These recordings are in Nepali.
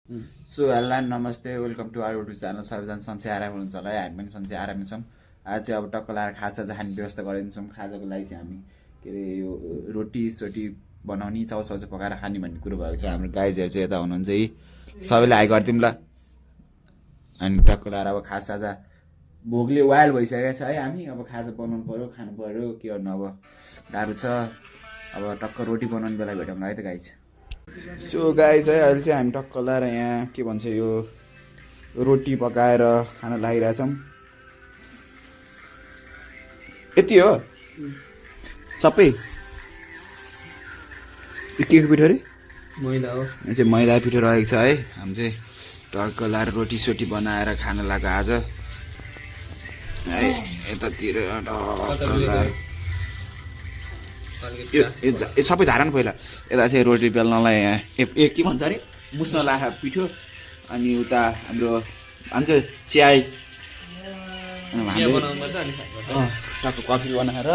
सो हेलो एन्ड नमस्ते welcome to our YouTube channel सबैजना सन्चै आराम हुनुहुन्छ होला है हामी पनि सन्चै आरामै छौँ आज चाहिँ अब टक्क लाएर खाजा खाने व्यवस्था गरिदिन्छौँ खाजाको लागि चाहिँ हामी के अरे यो रोटी सोटी बनाउने चाउचाउ चाहिँ पकाएर खाने भन्ने कुरो भएको छ हाम्रो गाइजहरू चाहिँ यता हुनुहुन्छ है सबैले हाई गरिदिउँ ल अनि टक्क लाएर अब खाजा भोगले वाइल्ड भइसकेको छ है हामी अब खाजा बनाउनु पऱ्यो खानु पऱ्यो के गर्नु अब गाह्रो छ अब टक्क रोटी बनाउने बेला भेटौँ है त गाइज सो गाइज है अहिले चाहिँ हामी टक्क लाएर यहाँ के भन्छ यो रोटी पकाएर खान लागिरहेछौँ यति हो सबै के को पिठो अरे मैदा हो यो चाहिँ मैदा पिठो रहेको छ है हामी चाहिँ टक्क लाएर रोटी सोटी बनाएर खान लाग्यो आज है यतातिर टक्क लाएर यो सबै झार न पहिला यता चाहिँ रोटी बेल्नलाई ए के भन्छ अरे मुस्न लाखा पिठो अनि उता हाम्रो भन्छ चियाई टक्क कफी बनाएर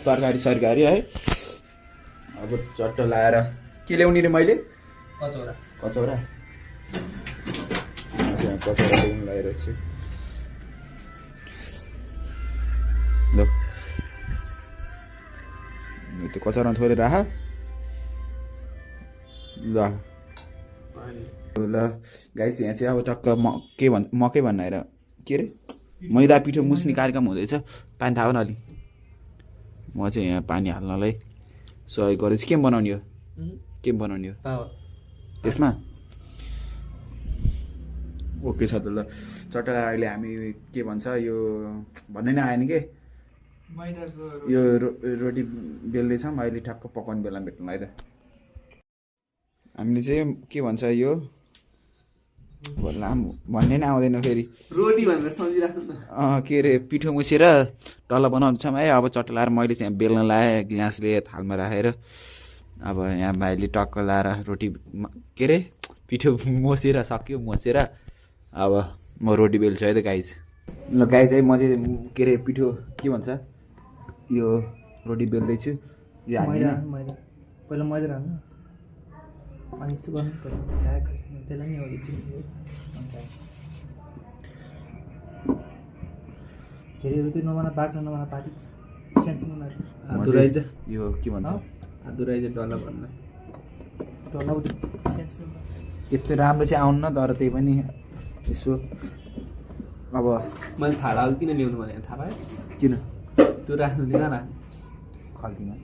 तरकारी सरकारी है अब चट्ट लाएर के ल्याउने रे मैले कचौरा कचौरा कचौरा ल्याउनु लगाइरहेको छु ल त्यो कचौरामा थोरै राख ल ल गाइस यहाँ चाहिँ अब टक्क मकै भन्नाएर के अरे मैदा पिठो मुस्ने कार्यक्रम हुँदैछ पानी थाहा न अलि म चाहिँ यहाँ पानी हाल्नलाई सहयोग गरेछु के बनाउने हो के बनाउने हो त्यसमा ओके छ त ल चट्टा अहिले हामी के भन्छ यो भन्नै नै आएन के यो रोटी बेल्दैछौँ अहिले ठ्याक्क पकाउने बेला भेट्नु है त हामीले चाहिँ के भन्छ यो भन्नै नै आउँदैन फेरि रोटी भनेर सम्झिराख्नु न के अरे पिठो मुसेर डल्ला बनाउँछौँ है अब चट्टा लाएर मैले चाहिँ बेल्न लाएँ ग्लासले थालमा राखेर अब यहाँ भाइले टक्क लाएर रोटी के अरे पिठो मोसेर सक्यो मोसेर अब म रोटी बेल्छु है त गाइज ल गाइज है म चाहिँ के अरे पिठो के भन्छ यो रोटी बेल्दैछु यो पहिला मैदा राख्नु अनि यस्तो गर्नु त्यसलाई नि धेरै रोटी नबना बाक्लो नबना पाटी सानसानो यो के भन्छ आदुराई चाहिँ डल्ला भन्नु डल्ला सानसानो त्यस्तो राम्रो चाहिँ आउन्न तर त्यही पनि यसो अब मैले थाहा लाग्यो किन ल्याउनु भने थाहा पायो किन त्यो राख्नु दिँदा राख्नु खल्तीमा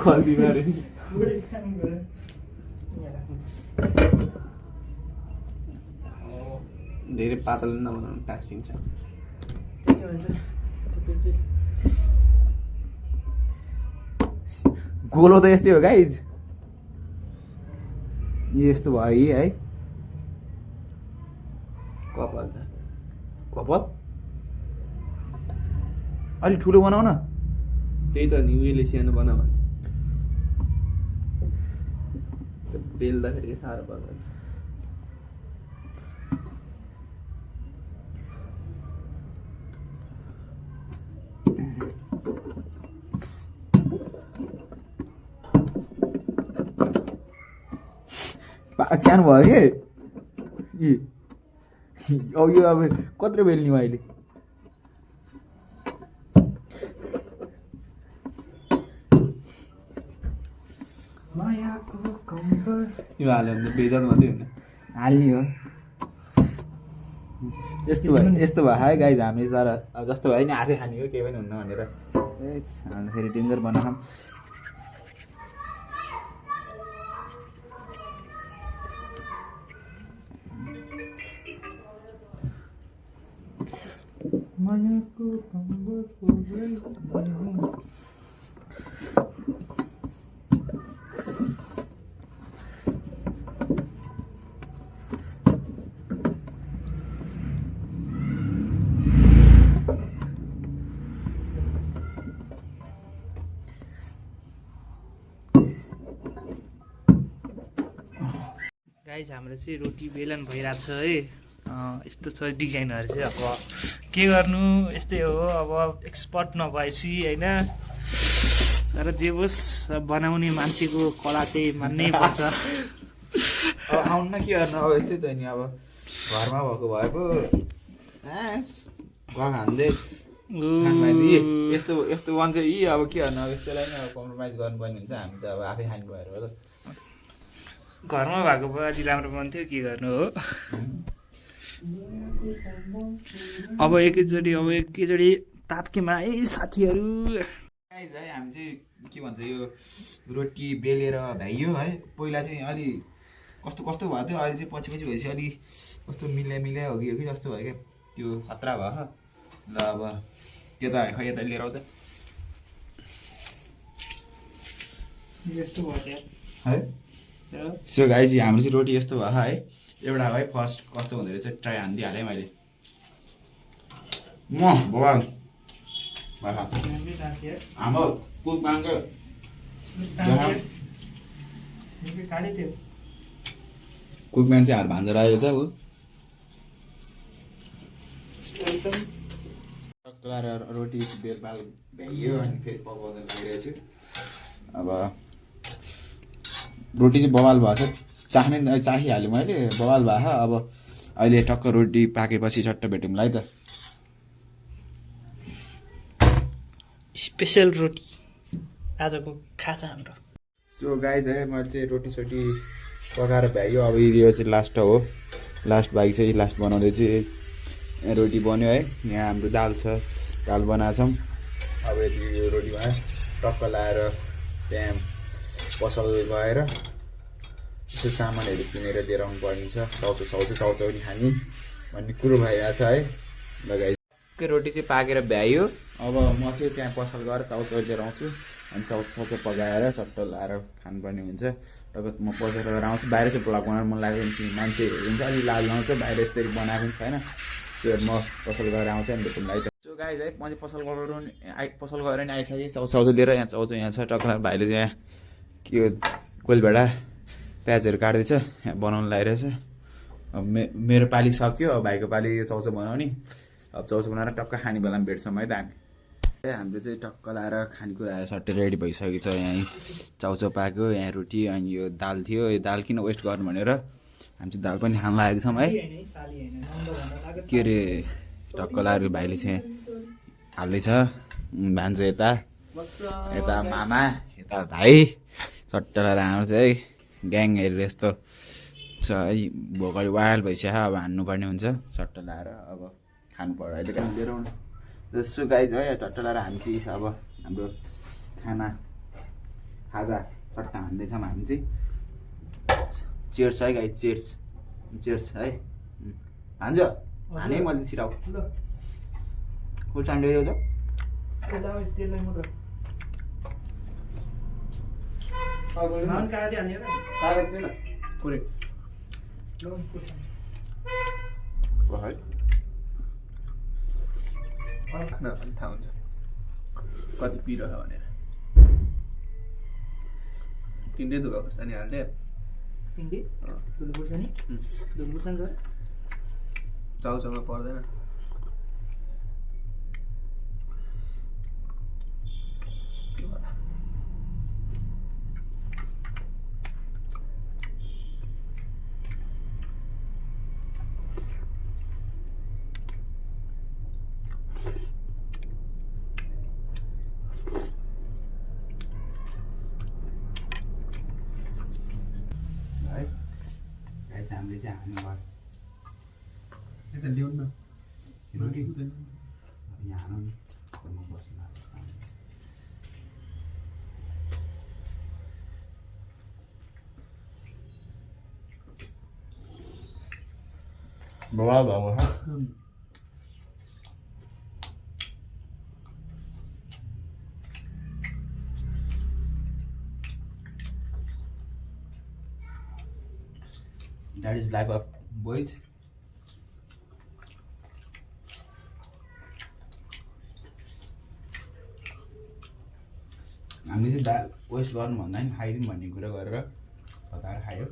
खल्तीमा अरे धेरै पातलो नबनाउनु टाँसिन्छ गोलो त यस्तै हो गाइज यस्तो भयो है कपाल त कपाल अलि ठुलो बनाऊ न त्यही त नि उयोले सानो बना भने बेल्दाखेरि साह्रो पर्दैन सानो भयो के अब यो अब कत्रो बेल्ने अहिले यो हाल्यो भने बेजल मात्रै हुने हाल्ने हो यस्तो भयो है गाइज हामीले तर अब जस्तो भयो नि आफै खाने हो केही पनि हुन्न भनेर हामी फेरि डेन्जर बनाऊँ गाइज हाम्रो चाहिँ रोटी बेलन भइरहेको छ है यस्तो छ डिजाइनहरू चाहिँ अब के गर्नु यस्तै हो अब एक्सपर्ट नभएपछि होइन तर जे होस् बनाउने मान्छेको कला चाहिँ मान्नै पर्छ। अब आउनु के गर्नु, अब यस्तै त नि, अब घरमा भएको भए पो हान्दै यस्तो यस्तो भन्छ यी, अब के गर्नु, अब यस्तोलाई नै अब कम्प्रोमाइज गर्नुपर्ने हुन्छ। हामी त अब आफै खानु भएर हो। घरमा भएको भए अलि राम्रो बन्थ्यो, के गर्नु हो। अब एकैचोटि ताप्केमा है साथीहरू। गाइज है, हामी चाहिँ के भन्छ यो रोटी बेलेर भ्याइयो है। पहिला चाहिँ अलि कस्तो कस्तो भएको थियो, अहिले चाहिँ पछि भएपछि अलि कस्तो मिलाइ हो कि जस्तो भयो क्या, त्यो खतरा भयो। ल अब यता यता लिएर आऊ त यस्तो भयो है। सो गाइज हाम्रो चाहिँ रोटी यस्तो भयो है। एउटा है फर्स्ट कस्तो हुँदो रहेछ ट्राई हानिदिइहालेँ मैले। म भगवान हाम्रो कुक माग्यो कुकम्यान चाहिँ हात भान्जा रहेको छ ऊ। रोटी बेलबाल भ्याइयो अनि फेरि पकाउँदै लागिरहेको छु। अब रोटी चाहिँ बवाल भएको छ, चाहिहालेँ मैले, बवाल भयो। अब अहिले टक्क रोटी पाकेपछि चट्ट भेटौँला है त। स्पेसल रोटी आजको खाजा हाम्रो। सो गाइज है, मैले चाहिँ रोटी सोटी पकाएर भ्याइयो। अब यो चाहिँ लास्ट हो, लास्ट बाइक चाहिँ लास्ट बनाउँदैछु। यहाँ रोटी बन्यो है, यहाँ हाम्रो दाल छ, दाल बनाएको छौँ। अब यति यो रोटी बनायो, टक्क लाएर त्यहाँ पसल गएर यसो सामानहरू किनेर लिएर आउनु पर्ने छ। चाउचाउ पनि खाने भन्ने कुरो भइरहेको छ है। लगाइ रोटी चाहिँ पाकेर भ्याइयो। अब म चाहिँ त्यहाँ पसल गएर चाउचाउ लिएर आउँछु अनि चाउचाउ पकाएर चट्ट लाएर खानुपर्ने हुन्छ। टक्क म पसल गरेर आउँछु। बाहिर चाहिँ भ्लग बनाउनु मन लाग्दैन कि मान्छे हुन्छ अलिक लाज लाउँछ, बाहिर यसरी बनाएको पनि छैन। सो म पसल गरेर आउँछु अनि भेटौँला है त। सो गाइज है, म चाहिँ पसल गएर नि आइसकेँ। चाउचाउ लिएर यहाँ चाउचाउ यहाँ छ। टक्क भाइले चाहिँ यहाँ के कोइलभेडा प्याजहरू काट्दैछ, यहाँ बनाउनु लागिरहेछ। अब मेरो पाली सक्यो, अब भाइको पाली चाउचाउ बनाउने। अब चाउचाउ बनाएर टक्क खाने बेलामा भेट्छौँ है त हामी। हाम्रो चाहिँ टक्क लाएर खानेकुराहरू सट्टै रेडी भइसकेको छ। यहीँ चाउचाउ पाक्यो, यहाँ रोटी अनि यो दाल थियो। यो दाल किन वेस्ट गर्नु भनेर हामी चाहिँ दाल पनि खान लागेको छौँ है। के अरे टक्क लाएर भाइले चाहिँ हाल्दैछ भान्जा, यता मामा, यता भाइ, चट्ट लाएर हाम्रो चाहिँ है ग्याङहरू यस्तो छ है। भोक अलि वाइल्ड भइसक्यो, अब हान्नुपर्ने हुन्छ चट्ट लाएर। अब खानु पर्यो अहिले कहाँ लिएर आउनु। जस्तो गाइज है, चट्ट लाएर हामी चाहिँ अब हाम्रो खाजा चट्ट हान्दैछौँ हामी चाहिँ। चेयर्स है गाइज, चेयर्स है। हान्छ हाने मैले छिराउ फुल चान्डे त थाहा हुन्छ कति पिरो छ भनेर। तिनटै धुलो खोर्सानी हाल्दै चाउचाउमा पर्दैन। हामीले चाहिँ हाल्नु भयो यता ल्याउनु न रोटी हुँदैन यहाँ हाल्नु नि बस्नु बवाल भएको छ। That is life of boys. हामीले चाहिँ दाल वेस्ट गर्नु भन्दा पनि खाइदिउँ भन्ने कुरा गरेर पकाएर खायो।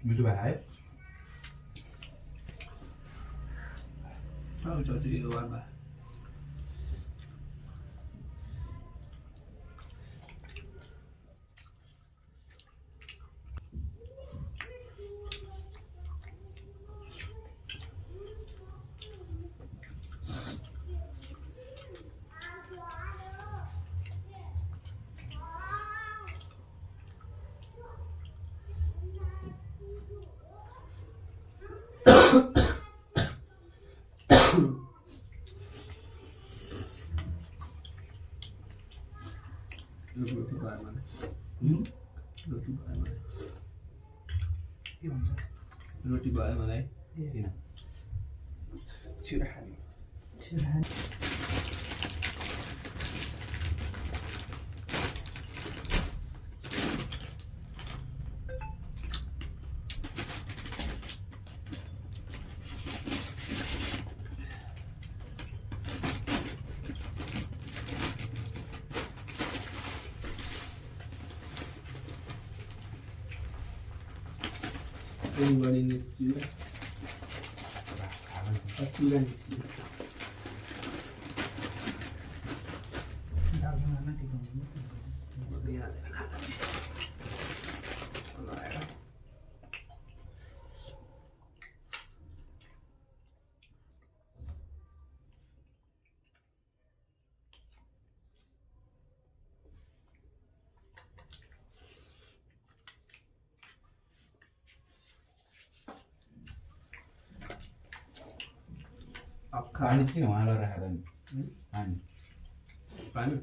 मिठो भयो है रोटी भयो मलाई किन छिरा खाने Anybody next to you? Chura next to you. पानी चाहिँ उहाँलाई राखेर पानी पानी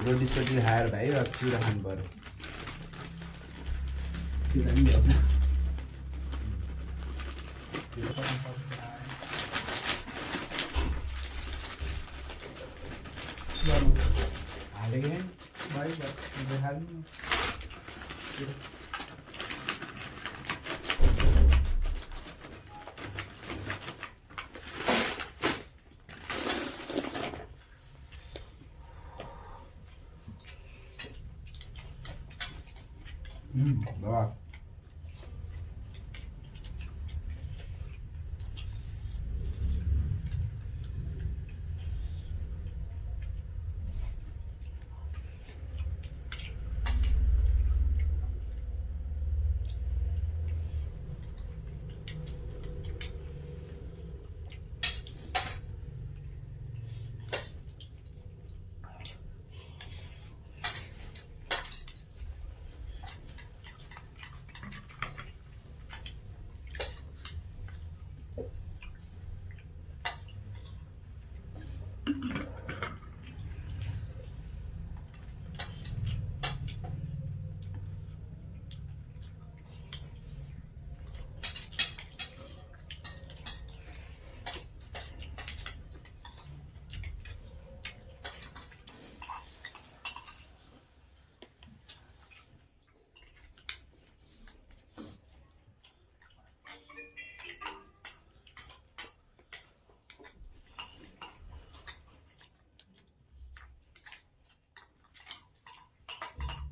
रोटी सोटी खाएर भाइ अब चिउरा खानु पर्यो चिउरा पनि भ्याउँछ हालेको Đó.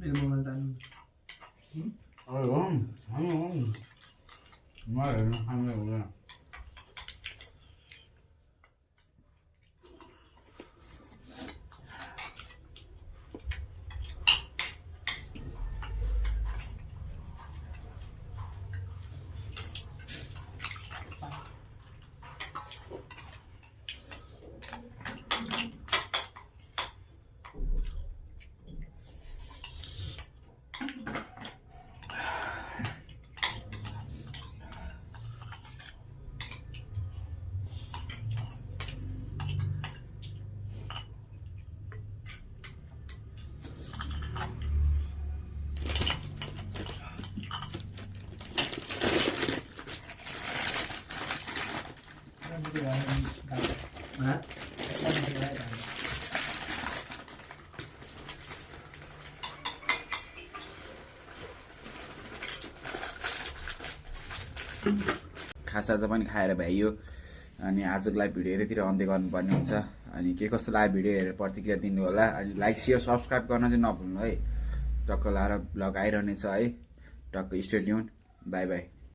मेरो मोबाइल तान्नु खाजा पनि खाएर भ्याइयो अनि आजको लागि भिडियो यतितिर अन्त्य गर्नुपर्ने हुन्छ अनि के कस्तो लाग्यो भिडियो हेरेर प्रतिक्रिया दिनु होला अनि लाइक शेयर सब्स्क्राइब गर्न चाहिँ नभुल्नु है टक्क लाएर भ्लग आइरहनेछ है टक्क स्टे ट्युन बाई बाई